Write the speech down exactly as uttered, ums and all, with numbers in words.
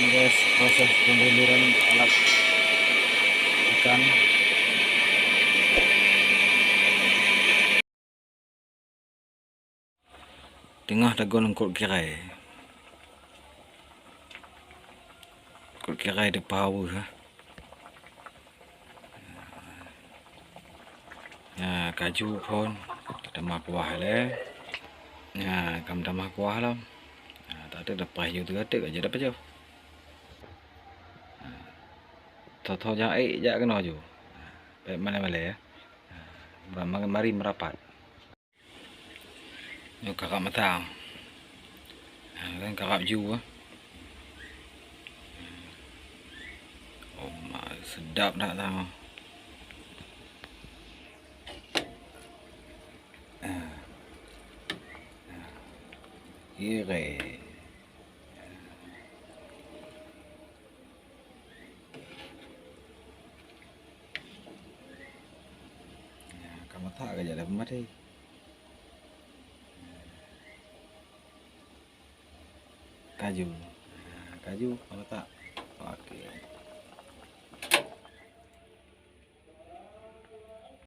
Guys, proses pemblenderan alat ikan. Teungoh tagon eungkot kirai. Eungkot kirai teupaweue, ha. Nyan, kaju phon tamah kuah lé. Nyan, ka tamah kuah lom. Nyan, tak ada lepas ju teugateuk aja dah pajoh. Tho-tho jak ék jak keunoe ju. Bèk malèe-malèe, ya. Mari, mari merapat. Nyoe karab mata. Ha, kan karab ju, ah. Oh, ma-, sedap that tau. Ah. Ah. Kira. Ya, ka masak ka jadi peumaté. Kaju. Ha, kaju ka masak. Oke.